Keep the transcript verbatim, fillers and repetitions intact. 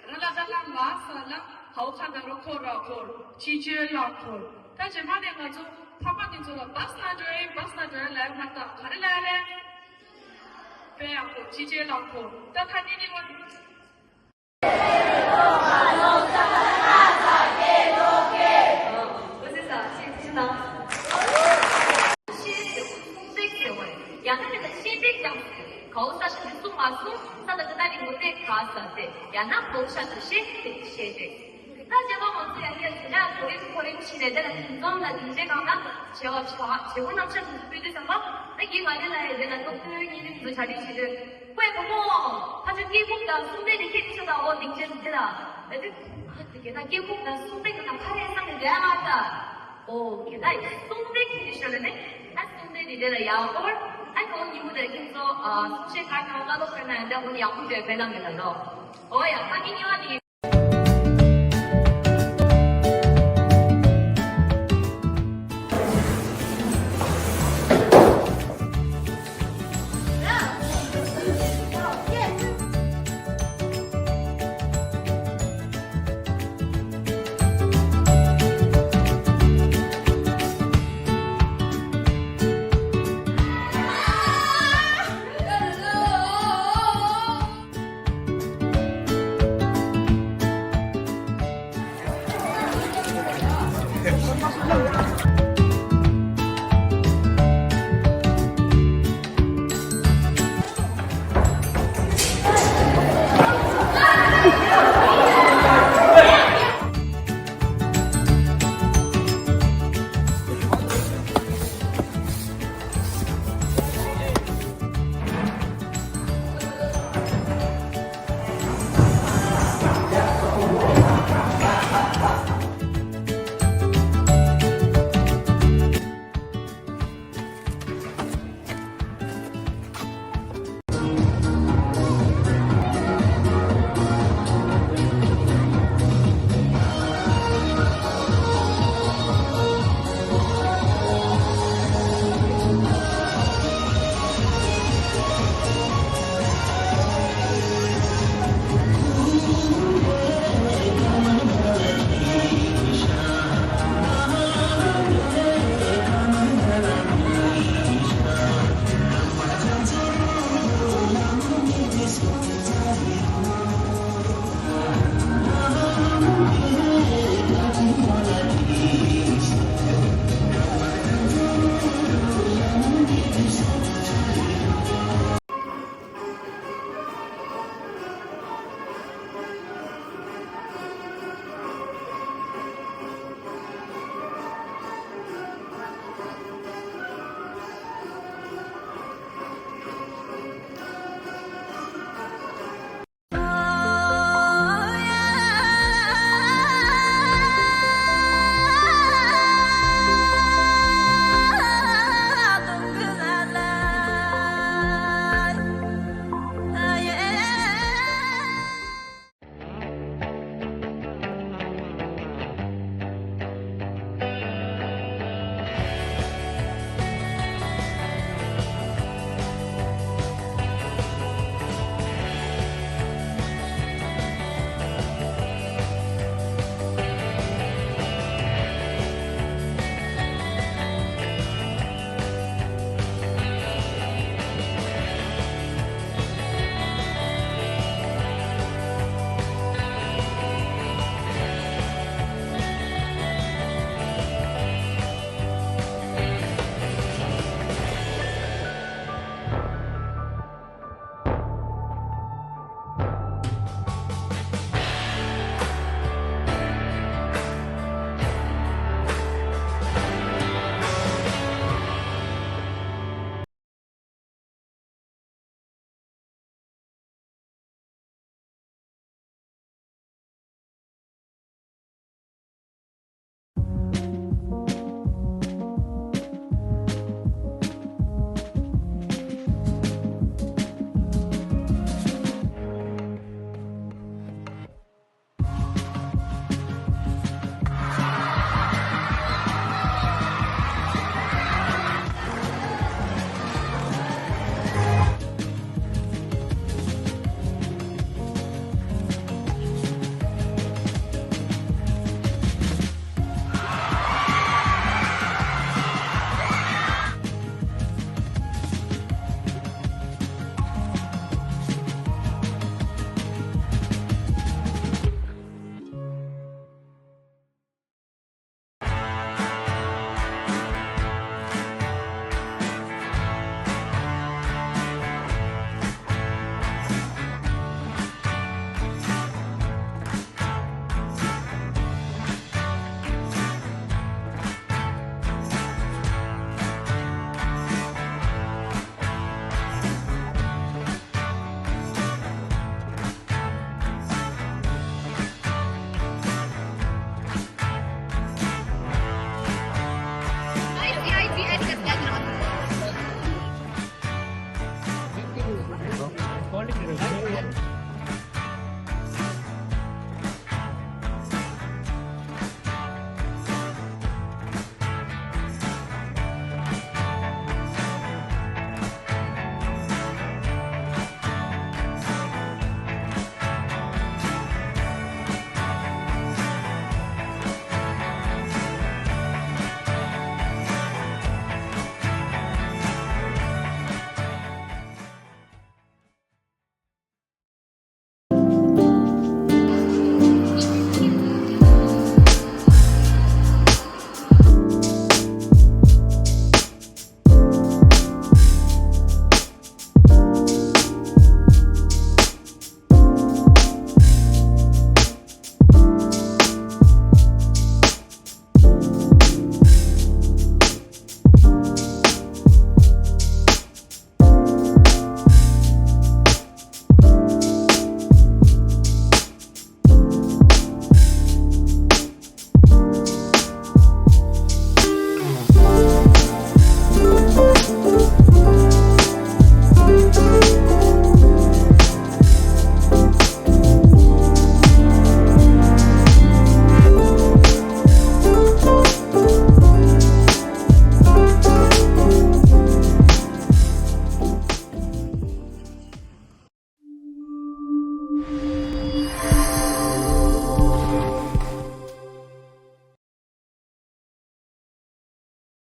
ར་ལ་ད་ལ་ལ་ས་ལ་ཧའོ་ཁ་ན་རོ་ཁོ་ར་ཁོར་ཅི་ཅེ་ལ་ཁོར། ད་རྗེས་མ་ནས་ང་ཚོ་ཕ་མ་དེ་ཚོ་ལ་བཱས་ན་འགྲོ་ཡིན་བཱས་ན་འགྲོ་ཡིན་ལབ་མ་ད་ག་རེ་ལབ་རེད། དཔེ་ཡག་པོ་ཅི་ཅེ་ལ་ཁོར། ད་ཁ་ནས་ནི་ང་། ཨོ་ཟེར་ས་ཤེས་ཤེས་དང་། ཤེས་ཟེར་བ་གསུང་སྟེགས་ཟེར་བ་ཡང་ན་མེད་ན་ཤེས་སྟེགས་ཀྱང་ཟེར། གའོ་ས་ཤ་དེ་གསུང་མ་གསུང་ས་ད་ད་ད་རིང་མོ་སྟེགས་ག་ས་སྟེགས་ཡང་ན་གའོ་ཤ་དེ་ཤེས་སྟེགས་ཤེས་སྟེགས། ད་རྗེས་མ་ང་ཚོ་ཡང་སྐད་ཟེར་ན་གོ་རིམ་གོ་རིམ་ཕྱིན་ནས་དེ་ལ་སྲིད་འཛིན་དང་སྡིངས་ཆའི་སྒང་ལ་བྱེད་པ་བྱ་བྱེད་པོ་རྣམ་གཞག་དུ་སྤེལ་དུས་ཙམ་པ་ད་གིན་ང་དེ་ལ་ཡང་དེ་ལ་སློབ་ཐོན་གཉིས་ལེན་དུ་གྲ་སྒྲིག་བྱེད་དུས། ཀོས་བུ་མོ། ཕ་ཆུ་སྐད་ཁུག་དང་གསུང་སྟེགས་ནས་ཁྱེད་ཀྱི་ཆ་དང་འོ་སྡིངས་ཆའི་འདི་ལ། ཨ་དེ་ག་ད་སྐད་ཁུག་དང་གསུང་སྟེགས་ཀྱི་ནང་ཁ་རས་བསམ་ནས་བསྡད་མ་ད། ཨོ་ག་ད་གསུང་སྟེགས་ཁྱེད་ཀྱི་ཤོད་ལ་ནི། ཨ་གསུང་སྟེགས་འདི་དེ་ལ་ཡག་པོར། ཨ་ཁོ་ཉིན་མོ་དེར་ཁྱེད་ཚོ་ཨ་གསུང་བཤད་ག་གང་བཀའ་སློབ་ཕེབས་ན་ཡང་འདྲ་འོ་ནི་ཡག་པོ་འདྲ་སྤེལ་ལམ་མེད་ལ་ནོ། ཨོ་ཡ་ཕ་གི་གཉིས་པ་ནི།